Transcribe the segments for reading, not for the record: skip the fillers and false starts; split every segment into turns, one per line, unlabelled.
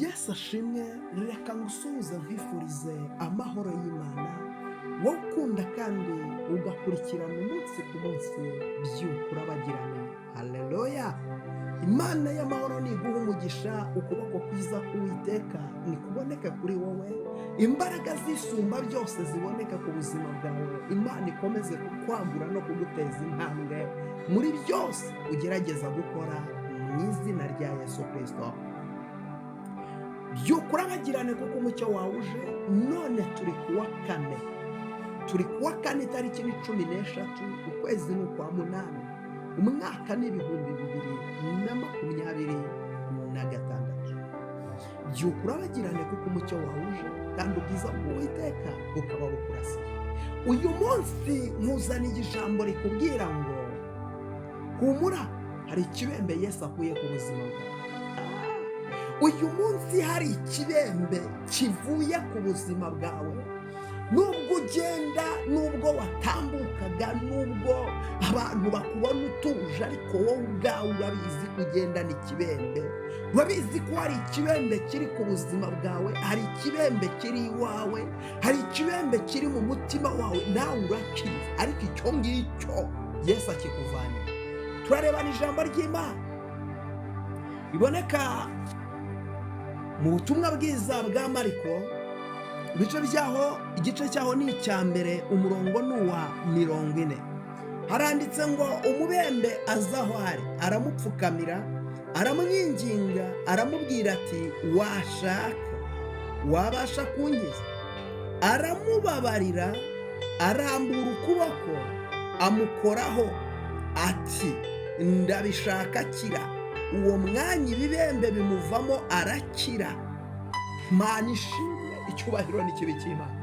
Yesu ashimwe. Reka ngusuhuze, nkwifurize amahoro y'Imana, wowe ukunda kandi ugakurikirana umunsi ku munsi Byuka Urabagirane. Haleluya! Imana y'amahoro niguha umugisha. Ukuboko kwiza k'Uwiteka nikuboneke kuri wowe, imbaraga zisumba byose ziboneka ku buzima bwawe. Imana ikomeze kukwagura no kuguteza intambwe muri byose ugerageza gukora, mu izina rya Yesu Kirisito. Byuka urabagirane kuko umucyo wawe uje. None turi kuwa kane, turi kuwa kane, itariki ni 13, ukwezi ni ukwa munani, umwaka ni 2026. Byuka urabagirane kuko umucyo wawe uje, kandi ubwiza bw'Uwiteka bukaba bukurasiye. Uyu munsi nkuzaniye ijambo rikubwira ngo humura, hari ikibembe Yesu akuye ku buzima bwawe. Uyu munsi hari ikibembe kivuye ku buzima bwawe. Nubwo ugenda, nubwo watambukaga, nubwo abantu bakubona utuje, ariko wowe ubwawe urabizi ko ugendana ikibembe. Urabizi ko hari ikibembe kiri ku buzima bwawe, hari ikibembe kiri iwawe, hari ikibembe kiri mu mutima wawe, nawe urakizi, ariko icyo ngicyo Yesu akikuvanira. Turarebana ijambo ry'Imana riboneka mu Butumwa Bwiza bwa Mariko, ibice byaho, igice cyaho ni icya mbere, umurongo ni uwa 40. Haranditse ngo: "Umubembe aza aho ari, aramupfukamira, aramwinginga, aramubwira ati: 'Washaka wabasha kunkiza.' Aramubabarira, arambura ukuboko, amukoraho, ati: 'Ndabishaka, kira.' Uwo mwanya ibibembe bimuvamo, arakira." Mana ishimwe, icyubahiro n'ikibi cy'Imana.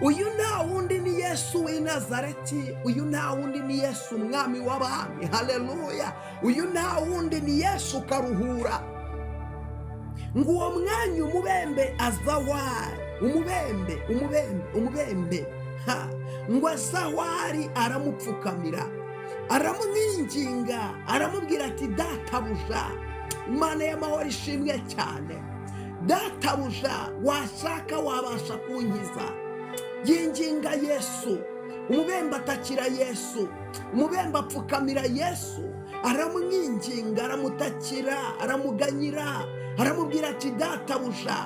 Uyu nta wundi ni Yesu w'i Nazareti. Uyu nta wundi ni Yesu, Umwami w'abami. Haleluya! Uyu nta wundi ni Yesu karuhura. Ngo uwo mwanya umubembe aza aho ari, umubembe, umubembe, umubembe, ha, ngo aza aho ari, aramupfukamira, aramwinginga, aramubwira ati: "Databuja." Imana y'amahoro ishimwe cyane. "Databuja, washaka wabasha kunkiza." Yinginga Yesu, umubembe atakira Yesu, umubembe apfukamira Yesu, aramwinginga, aramutakira, aramuganyira, aramubwira ati: "Databuja,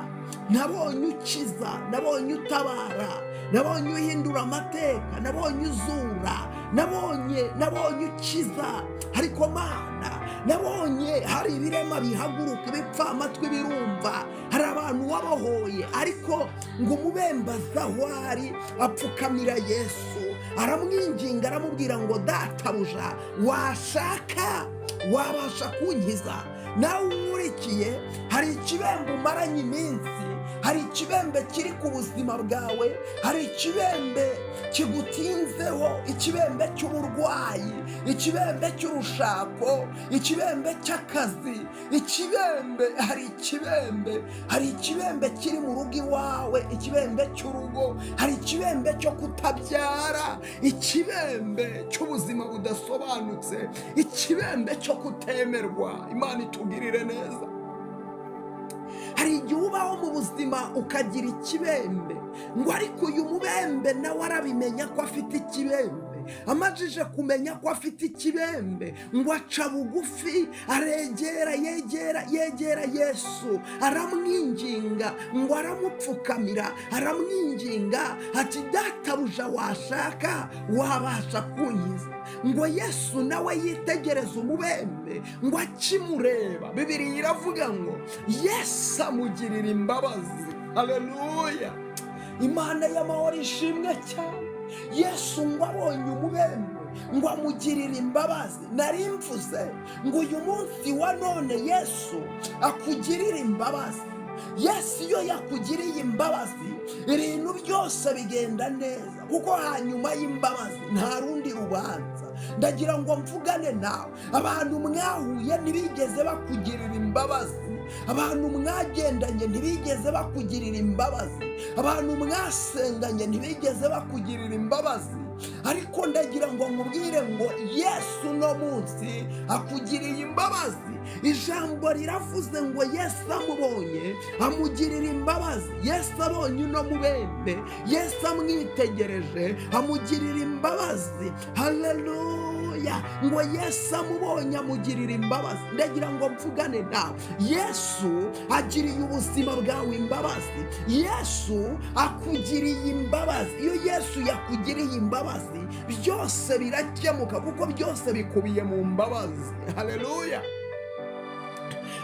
nabonye ukiza, nabonye utabara, nabonye uhindura amateka, nabonye uzura, nabonye ukiza, ariko Mana, nabonye hari ibirema bihaguruka, ibipfamatwi birumva, hari abantu wabohoye." Ariko ngo umubembe aza aho ari, apfukamira Yesu, aramwinginga, aramubwira ngo: "Databuja, washaka wabasha kunkiza." Nawe unkurikiye, hari ikibembe umaranye iminsi, hari ikibembe kiri ku buzima bwawe, hari ikibembe kigutinzeho, ikibembe cy'uburwayi, ikibembe cy'urushako, ikibembe cy'akazi, ikibembe, hari ikibembe, hari ikibembe kiri mu rugo iwawe, ikibembe cy'urugo, hari ikibembe cyo kutabyara, ikibembe cy'ubuzima budasobanutse, ikibembe cyo kutemerwa. Imana itugirire neza. Hari igihe ubaho mu buzima ukagira ikibembe. Ngo ariko uyu mubembe nawe arabimenya ko afite ikibembe. Amajije kumenya ko afite ikibembe, ngo aca bugufi, aregera, yegera, yegera Yesu, aramwinginga, ngo aramupfukamira, aramwinginga ati: "Databuja, washaka wabasha kunkiza." Ngo Yesu nawe yitegereze umubembe, ngo akimureba, Bibiliya iravuga ngo Yesu amugirira imbabazi. Haleluya! Imana y'amahoro ishimwe cyane. Yesu ngo abonye umubembe, ngo amugirire imbabazi. Nari mvuze ngo uyu munsi wa none Yesu akugirire imbabazi. Yesu iyo yakugiriye imbabazi, ibintu byose bigenda neza, kuko hanyuma y'imbabazi nta rundi rubanza. Ndagira ngo mvugane nawe. Abantu mwahuye ntibigeze bakugirira imbabazi, abantu mwagendanye ntibigeze bakugirira imbabazi, abantu mwasenganye ntibigeze bakugirira imbabazi, ariko ndagira ngo nkubwire ngo Yesu uno munsi akugiriye imbabazi. Ijambo riravuze ngo Yesu amubonye amugirira imbabazi. Yesu abonye uno mubembe, Yesu amwitegereje amugirira imbabazi. Haleluya! Ngo Yesu amubonye amugirira imbabazi. Ndagira ngo mvugane nawe, Yesu agiriye ubuzima bwawe imbabazi. Yesu akugiriye imbabazi. Iyo Yesu yakugiriye imbabazi, byose birakemuka, kuko byose bikubiye mu mbabazi. Haleluya!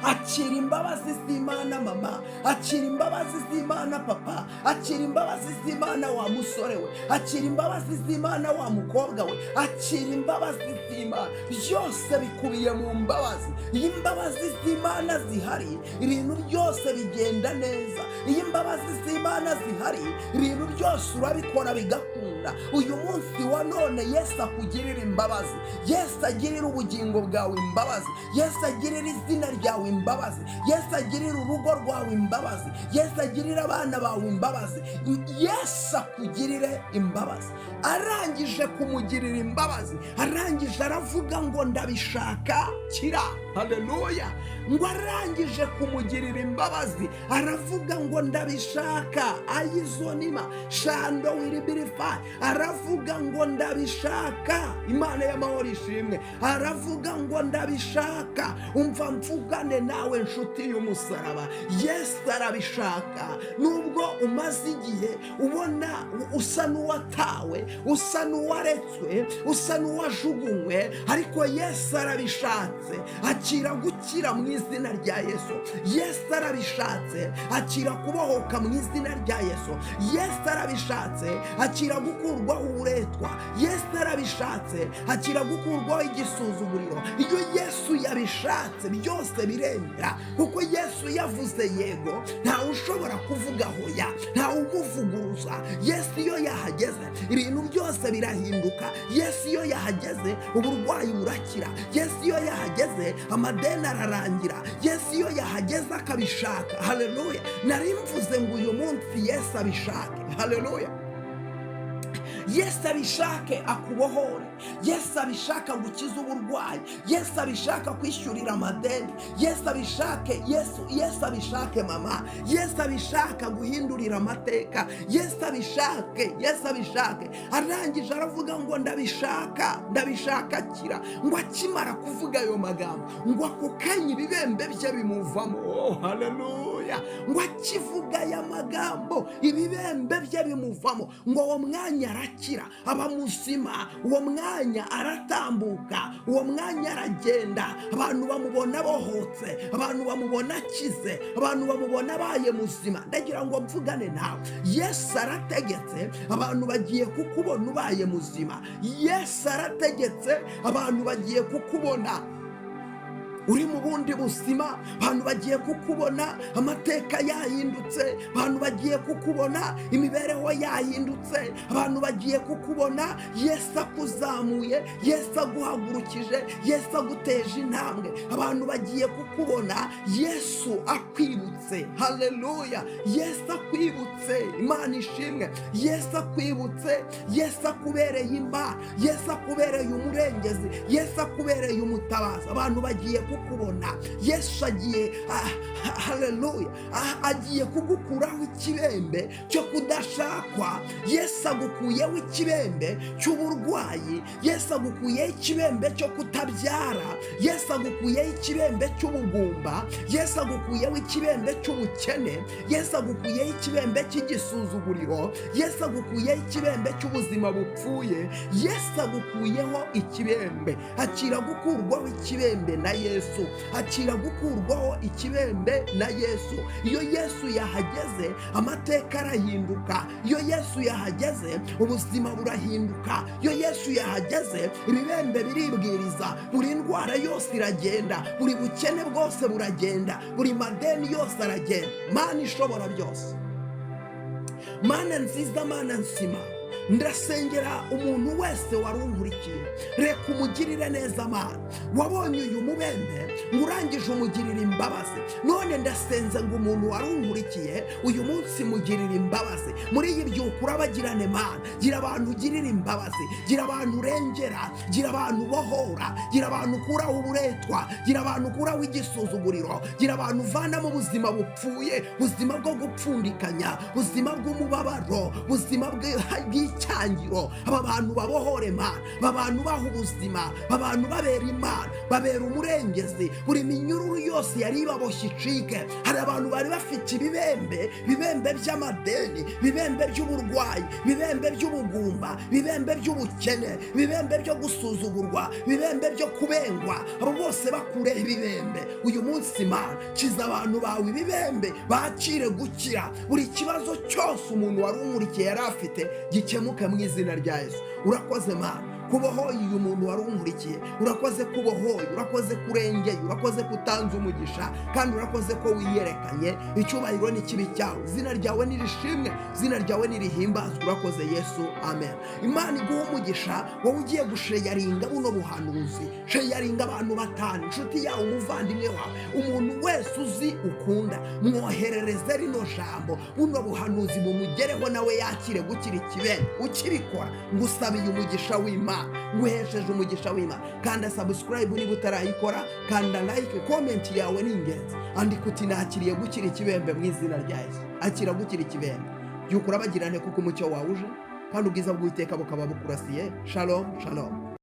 Akira imbabazi z'Imana mama, akira imbabazi z'Imana papa, akira imbabazi z'Imana wa musore we, akira imbabazi z'Imana wa mukobwa we, akira imbabazi z'Imana. Byose bikubiye mu mbabazi. Iyo imbabazi z'Imana zihari, ibintu byose bigenda neza. Iyo imbabazi z'Imana zihari, ibintu byose urabikora bigakunda. Uyu munsi wa none Yesu akugirira imbabazi. Yesu agirira ubugingo bwawe imbabazi. Yesu agirira izina ryawe imbabazi. Yesu agirira urugo rwawe imbabazi. Yesu agirira abana bawe imbabazi. Yesu akugirire imbabazi. Arangije kumugirira imbabazi, arangije aravuga ngo ndabishaka, kira. Haleluya! Ngo arangije kumugirira imbabazi, aravuga ngo ndabishaka. Ayizonima shando wiribirifa, aravuga ngo ndabishaka. Imana y'amahoro ishimwe. Aravuga ngo ndabishaka. Umva mvugane nawe nshuti y'umusaraba, Yesu arabishaka. Nubwo umaze igihe ubona usa n'uwatawe, usa n'uwaretswe, usa n'uwajugunywe, ariko Yesu arabishatse. Akira gukira mu izina rya Yesu. Yesu arabishatse. Akira kubohoka mu izina rya Yesu. Yesu arabishatse. Akira gukurwaho uburetwa. Yesu arabishatse. Akira gukurwaho igisuzuguriro. Iyo Yesu yabishatse byose biremera, kuko Yesu yavuze yego, ntawe ushobora kuvuga hoya, ntawe umuvuguruza. Yesu iyo yahageze ibintu byose birahinduka. Yesu iyo yahageze uburwayi burakira. Yesu iyo yahageze amadeni ararangira. Yesu iyo yahageze akabishaka. Haleluya! Nari mvuze ngo uyu munsi Yesu abishake. Haleluya! Yesu abishake akubohore. Yesu abishaka gukiza uburwayi. Yesu abishaka kwishyurira amadeni. Yesu abishake. Yesu abishake mama. Yesu abishaka guhindurira amateka. Yesu abishake. Yesu abishake. Arangije aravuga ngo ndabishaka, ndabishaka, kira. Ngo akimara kuvuga ayo magambo, ngo ako kanya ibibembe bye bimuvamo. Oh, haleluya! Ngo akivuga aya magambo, ibibembe bye bimuvamo. Ngo uwo mwanya arakira, aba muzima. Uwo mwanya aratambuka, uwo mwanya aragenda. Abantu bamubona bohotse, abantu bamubona akize, abantu bamubona abaye muzima. Ndagira ngo mvugane nawe, Yesu arategetse, abantu bagiye kukubona ubaye muzima. Yesu arategetse, abantu bagiye kukubona uri mu bundi buzima. Abantu bagiye kukubona amateka yahindutse. Abantu bagiye kukubona imibereho yahindutse. Abantu bagiye kukubona Yesu akuzamuye, Yesu aguhagurukije, Yesu aguteje intambwe. Abantu bagiye kukubona Yesu akwibutse. Haleluya! Yesu akwibutse. Imana ishimwe. Yesu akwibutse. Yesu akubereye Imana. Yesu akubereye umurengezi. Yesu akubereye umutabazi. Abantu bagiye kukubona Yesu agiye, haleluya, agiye kugukuraho ikibembe cyo kudashakwa. Yesu agukuyeho ikibembe cy'uburwayi. Yesu agukuyeho ikibembe cyo kutabyara. Yesu agukuyeho ikibembe cy'ubugumba. Yesu agukuyeho ikibembe cy'ubukene. Yesu agukuyeho ikibembe cy'igisuzuguriro. Yesu agukuyeho ikibembe cy'ubuzima bupfuye. Yesu agukuyeho ikibembe. Akira gukurwaho ikibembe na Yesu. Akira gukurwaho ikibembe na Yesu. Iyo Yesu yahageze amateka arahinduka. Iyo Yesu yahageze ubuzima burahinduka. Iyo Yesu yahageze ibibembe biribwiriza. Buri ndwara yose iragenda, buri bukene bwose buragenda, buri madeni yose aragenda. Mana ishobora byose, Mana nziza, Mana nzima, Ndasengera umuntu wese wari unkurikiye, reka umugirire neza Mana. Wabonye uyu mubembe ngo urangije umugirire imbabazi. None ndasenze ngo umuntu wari unkurikiye uyu munsi mugirire imbabazi. Muri iyi byuka urabagirane Mana, gira abantu ugirira imbabazi, gira abantu urengera, gira abantu ubohora, gira abantu ukuraho uburetwa, gira abantu ukuraho igisuzuguriro, gira abantu uvana mu buzima bupfuye, buzima bwo gupfundikanya, buzima bw'umubabaro, buzima bw'icyangiro. Aba bantu babohore Mana, aba bantu baha ubuzima, aba bantu babera Imana, babera umurengezi. Buri minyururu yose yari ibaboshye icike. Hari abantu bari bafite ibibembe, ibibembe by'amadeni, ibibembe by'uburwayi, ibibembe by'ubugumba, ibibembe by'ubukene, ibibembe byo gusuzugurwa, ibibembe byo kubengwa. Abo bose bakureho ibibembe uyu munsi Mana. Kiza abantu bawe ibibembe, bakire gukira. Buri kibazo cyose umuntu wari umurikiye yari afite gikemuke mu izina rya Yesu. Urakoze Mana kubohoye uyu muntu wari unkurikiye, urakoze kubohoye, urakoze kurengeye, urakoze kutanze umugisha, kandi urakoze ko wiyerekanye. Icyubahiro n'ikibi cyawe, izina ryawe nirishimwe, izina ryawe nirihimbazwe. Urakoze Yesu, amen. Imana iguha umugisha wowe ugiye gusharinga buno buhanuzi. Sharinga abantu batanu, inshuti yawe, umuvandimwe wawe, umuntu wese uzi ukunda, mwoherereze rino jambo, buno buhanuzi bumugereho nawe yakire gukira ikibembe. Ukibikora ngusabiye umugisha w'Imana, nguhesheje umugisha w'Imana. Kanda subscribe niba utarayikora, kanda like, comment yawe ni ingenzi. Andika uti: "Nakiriye gukira ikibembe mu izina rya Yesu." Akira gukira ikibembe. Byuka urabagirane, kuko umucyo wawe uje kandi ubwiza bw'Uwiteka bukaba bukurasiye. Shalom, shalom.